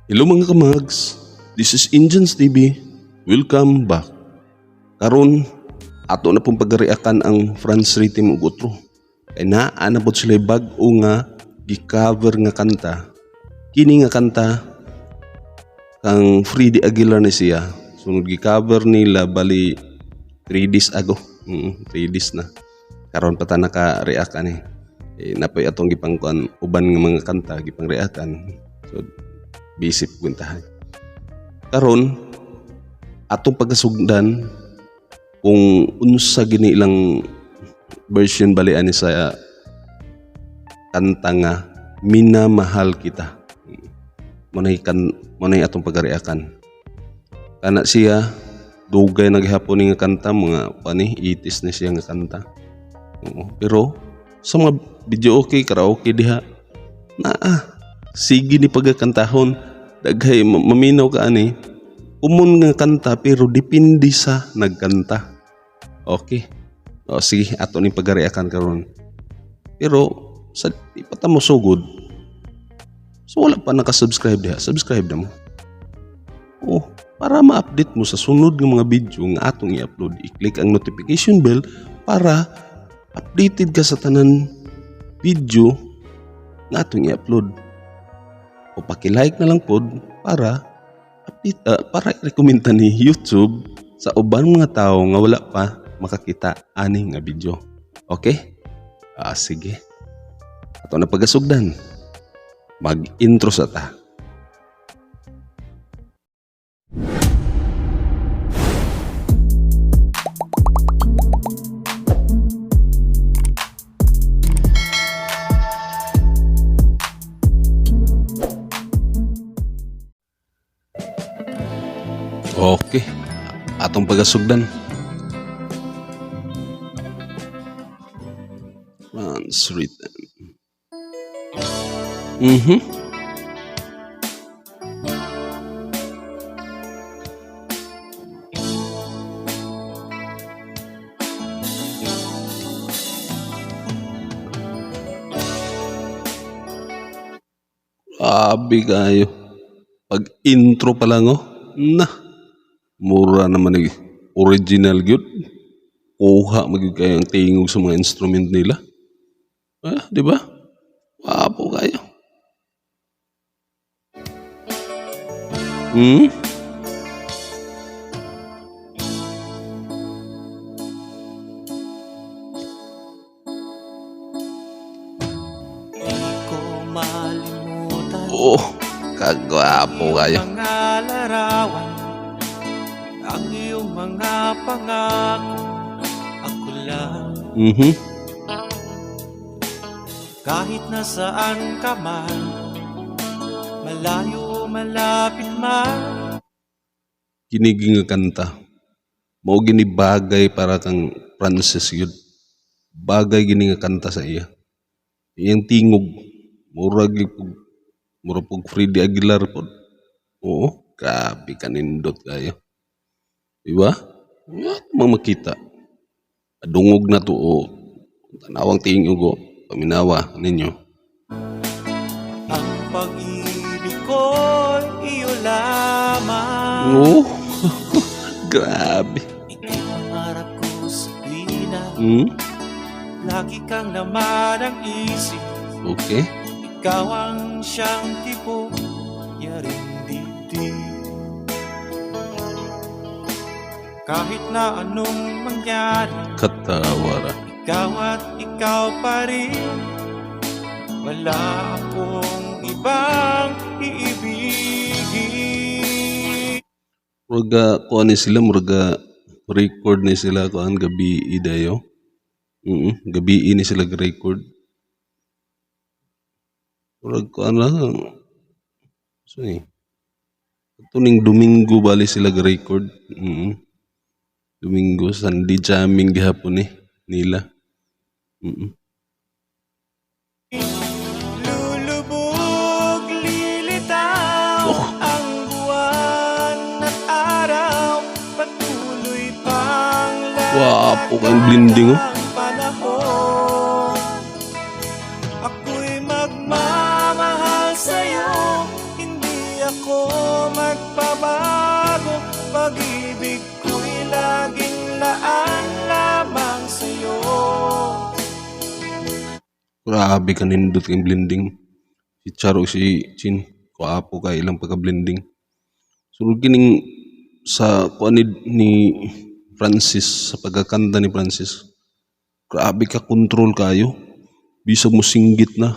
Hello mga kamags, this is Indians TV. Welcome back. Karon ato na pong pagreactan ang Franz Rhythm ug Otro. Kay naa na pod sila bag-o nga gi-cover nga kanta. Kini nga kanta kang Freddie Aguilar ni siya. Sunod gi-cover nila bali 3 days ago. 3 days na. Karon pa ta naka-react ani. Eh, napoy atong gipangkuan uban nga mga kanta gipang reactan. So busy puntahan. Karon atong pagkasugdan kung unsa gini ilang version bali ani sa kanta nga Minamahal Kita. Mo kan mo na atong pagreactan. Kana siya dugay na gihapon ni nga kanta, mga pani 80s na siya nga kanta. Oo. Pero sa mga video okay, karaoke diha naa sige ni pagkakantahon, daghay maminaw ka ani, common nga kanta pero depende sa nagkanta. Okay. O sige, ato ning pagreactan karon. Pero sa di pa ta mo sugod. So wala pa naka-subscribe diha, subscribe na mo. Oh, para ma-update mo sa sunod nga mga video nga atong i-upload, i-click ang notification bell para updated ka sa tanan video nga atong i-upload. O paki-like na lang pod para update, para i-recommend ni YouTube sa uban mga tao nga wala pa makakita ani nga video. Okay? Ah, sige. Ato na pagasugdan. Mag-intro sa ta. Okay. Atong pagasugdan. Franz Rhythm. Grabe kayo. Pag intro pa lang oh. Na. Mura naman ni original gyud. Kuha magyud kayo ang tingog sa mga instrument nila. Ah, di ba? Wapo kayo. Di ko malimutan Oh, kagwapo kayo. mga larawan, ang iyong mga pangako. Ako lang. Kahit nasaan ka man, malayo o malapit man. Kini nga kanta. Mao gini bagay para kang Francis yun. Bagay gini nga kanta sa iya. Iyang tingog murag murag pug Freddie Aguilar pod. Oo, grabe kanindot kayo. Di ba? Yeah, mga makita. Adungog na to o tanawang tingog o paminawa ninyo. Ang pag-ibig ko'y iyo lamang. Oo. Grabe. Ika'y pangarap ko sa tuwina. Lagi kang laman ng isip. Ikaw ang siyang tipo, yaring dibdib. Kahit na anong mangyari, Katawara. ikaw at ikaw pa rin. Wala akong ibang iibigin. Muraga kuan ni sila, muraga record ni sila kuan gabi dayo. Gabi ni sila record. Murag kuan lang. So eh. Ito ning Domingo bali sila record. Domingo, Sunday jamming gihapon ni nila. Lulubog, lilitaw Oh. ang buwan at araw. Patuloy pang Wapo kang blending oh. ang panahon. Ako'y magmamahal sa'yo. Hindi ako Grabe kanindot kay blending. Si Char o si Chin, kuapo kay ilang pagka-blending. So kining sa kuan ni Francis, sa pagkakanta ni Francis. Grabe ka control kayo. Bisag mo singgit na.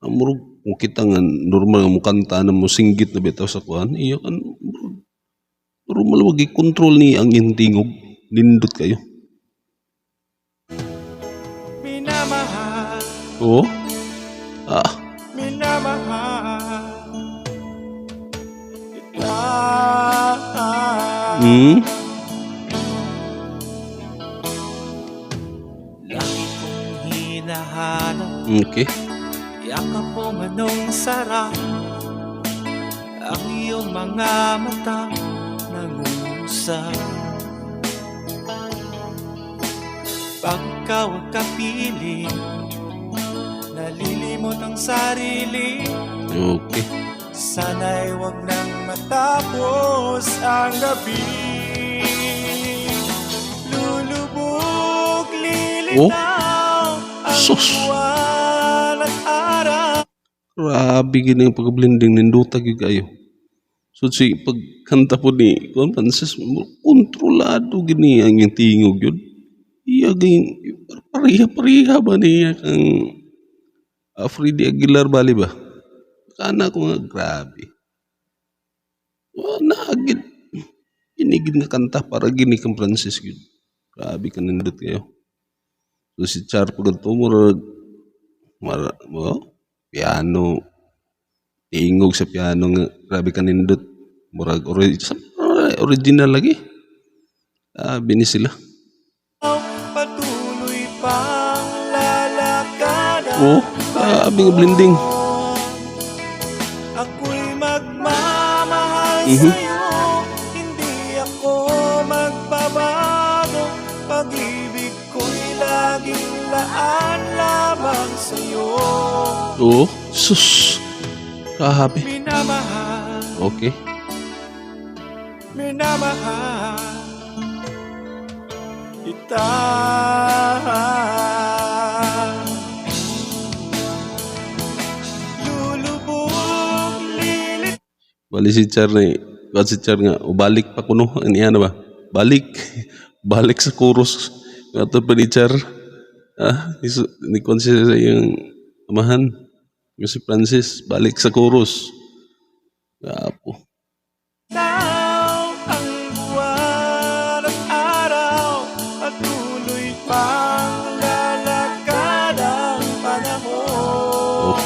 Ang murag kung kita nga normal nga mukanta na mo singgit na bitaw sa kuan, iya kan murag normal wag i-control ni ang iyang tingog. Nindot kayo. Minamahal, Oo. Ah, minamahal kita. Lagi kong hinahanap, yakap mo anong sarap. Ang iyong mga mata nangungusap. Pagka huwag kapiling, nalilimot ang sarili. Sana'y wag nang matapos ang gabi. Lulubog, lilitaw ang Sus. Buwan at araw. Grabe gini ang pagka-blending, nindota gyud kayo. So si pagkanta po ni Juan Francis, kontrolado gini ang iyang tingog yun. Iya gin pareha pareha ba niya kang Freddie Aguilar bali ba? Kana ko nga grabe. Wa na gid inigid nga kanta para gini kang Francis gyud. Grabe kanindot kayo. So si Char pag murag mara mo piano, tingog sa piano nga grabe kanindot, murag original lagi. Grabe ni sila. Patuloy pang lalakad ang Oh, grabe nga blending. Ako'y magmamahal sa'yo. Hindi ako magbabago. Pag-ibig ko'y laging laan lamang sa'yo. Oh, sus. Grabe. Minamahal, minamahal kita. Lulubog, lilit Bali si Char ni, kuwan si Char nga, o balik pa kuno, niya na ba? Balik. Balik sa chorus. Ato pa ni Char. Ah, ni kuwan siya sa iyang amahan. Yung si Francis, balik sa chorus. Gapo. ang buwan at araw. Patuloy pang lalakad ang panahon.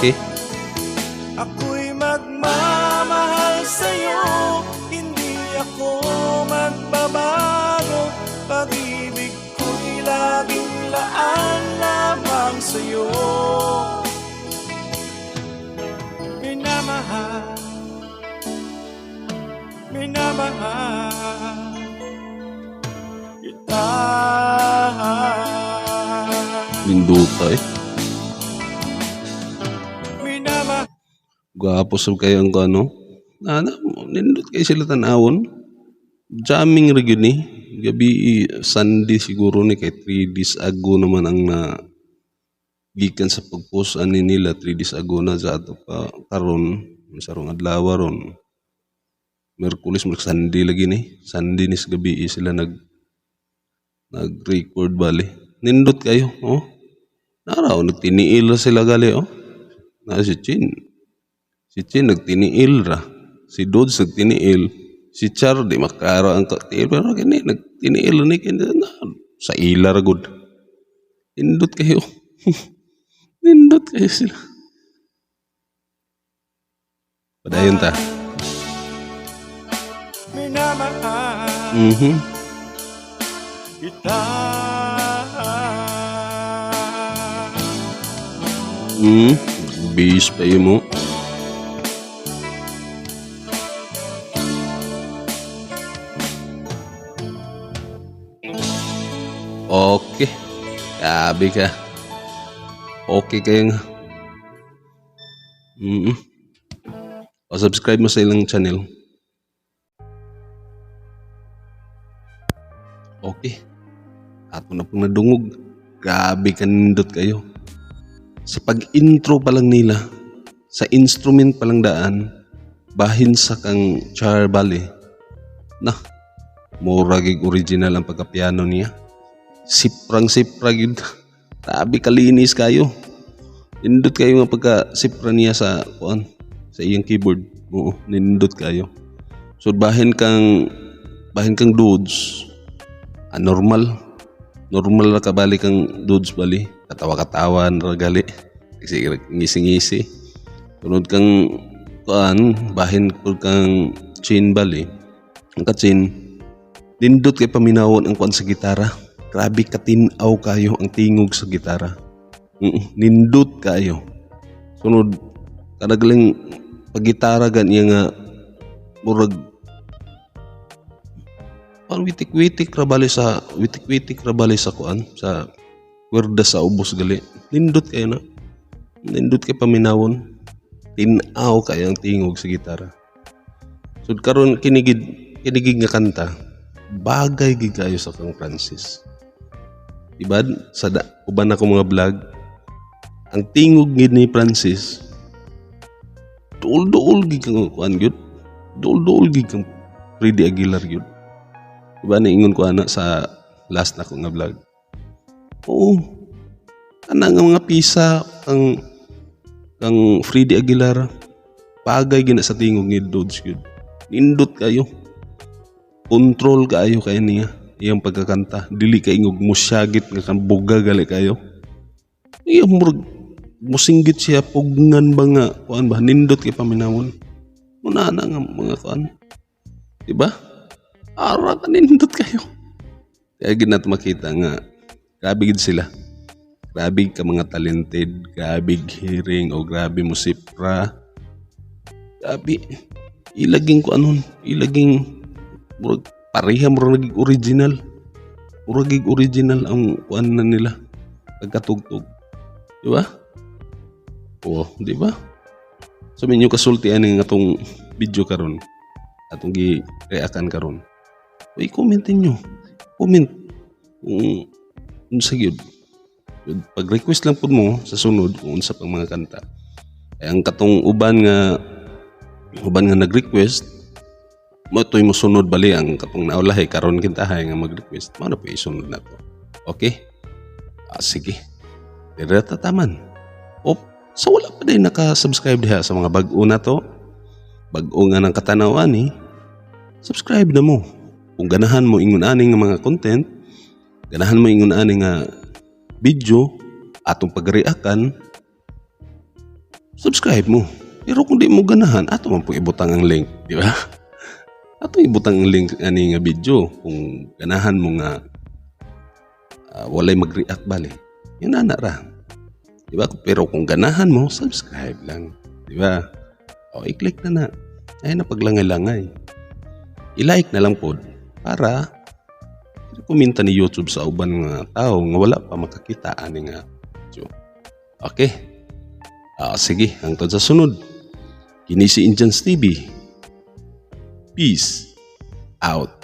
Ako'y magmamahal sa'yo. Hindi ako magbabago. Pag-ibig ko'y laging laan lamang sa'yo. Minamahal, minamahal kita. Nindota eh. Minamahal. Gwapo sab kayo ang ano. Na, nindot kayo sila tanawon. Jamming ra gyud ni. Gabi Sunday siguro ni kay 3 days ago naman ang na gikan sa pag-post ani nila, 3 days ago na sa ato pa karon sarong adlaw ron. Miyerkules, mag Sunday lagi ni. Sunday ni sa gabi sila nag-record bali. Nindot kayo, oh. Naraw nagtiniil ra sila gali, oh. Na si Chin. Si Chin nagtiniil ra. Si Dodds nagtiniil. Si Char di makaro ang tiil pero kini nagtiniil ni kini na sa ila ra gud. Nindot kayo. Nindot kayo sila. Padayon ta. Minamahal kita. Bass pa yun mo. Okay. Grabe ka. Okay kayo nga. O subscribe mo sa ilang channel. Okay. Ato na pong nadungog. Grabe kanindot kayo. Sa pag-intro pa lang nila, sa instrument pa lang daan, bahin sa kang Char bali. Na, mura gig original ang pagka-piano niya. Siprang sipra gyud. Grabe kalinis kayo. Nindot kayo nga pagka sipra niya sa kuan, sa iyang keyboard. Oo, nindot kayo. So bahin kang Dudes. Ah, normal. Normal ra kabali kang Dudes bali. Katawa-katawa ra gali. Sige, ngisi-ngisi. Sunod kang kuan, bahin pud kang Chin bali. Ang ka-Chin, nindot kay paminawon ang kuan sa gitara. Grabe katinaw kayo ang tingog sa gitara. Nindot kayo. Sunod, kanagaling pagitara gan nga murag parang witik-witik ra bali sa witik-witik ra bali sa kuan, sa kwerda sa ubos gali. Nindot kayo na. Nindot kay paminawon. Tinaw kayo ang tingog sa gitara. So karon kinigid kinigid nga kanta, bagay gid kayo sa kang Francis. Diba? Sa da, uban ako mga vlog, ang tingog gid ni Francis, duol-duol gid kang kuan gyud. Duol-duol gid kang Freddie Aguilar gyud. Diba niingon ko ana sa last na ko nga vlog? Oo. Ana nga mga pisa ang kang Freddie Aguilar, bagay gina sa tingog ni Dudes gyud. Nindot kayo. Control kaayo kay niya iyang pagkakanta. Dili kay ingog musyagit nga kang buga gali kayo. Iya murag musinggit siya pugnan ba nga kuan ba, nindot kay paminawon. Muna na nga mga kuan. Diba? Ara ka nindot kayo. Kaya gid nato makita nga grabe gid sila. Grabe ka mga talented, grabe hearing o grabe mo sipra. Grabe ilaging ko anon, ilaging murag pareha, murag naging original. Murag gig original ang kuan na nila pagkatugtog. Di ba? Oo, di ba? So minyo kasulti ani nga atong video karon. Atong gi-reactan karon. Uy, comment ninyo. Comment kung unsa gyud. Pag-request lang pud mo sa sunod kung unsa pang mga kanta. Ay ang katong uban nga nag-request mo to'y mosunod bali ang katong naulahi karon kintahay nga mag-request mao na po isunod na to. Okay? Ah, sige. Dire taman. Op, so wala pa din naka-subscribe diha sa mga bag-o na to. Bag-o nga ng katanawan ni. Subscribe na mo. Kung ganahan mo ingon ani nga mga content, ganahan mo ingon ani nga video atong pagreakan, subscribe mo. Pero kung di mo ganahan, ato man po ibutang ang link, di ba? Ato ibutang ang link ani nga video kung ganahan mo nga walay mag-react bali. Yun na ra. Di ba? Pero kung ganahan mo, subscribe lang. Di ba? O, i-click na na. Ay na paglangay-langay. I-like na lang pod para komenta ni YouTube sa uban nga tao nga wala pa makakita ani nga video. Okay. Ah, sige, hangtod sa sunod. Kini si Indians TV. Peace out.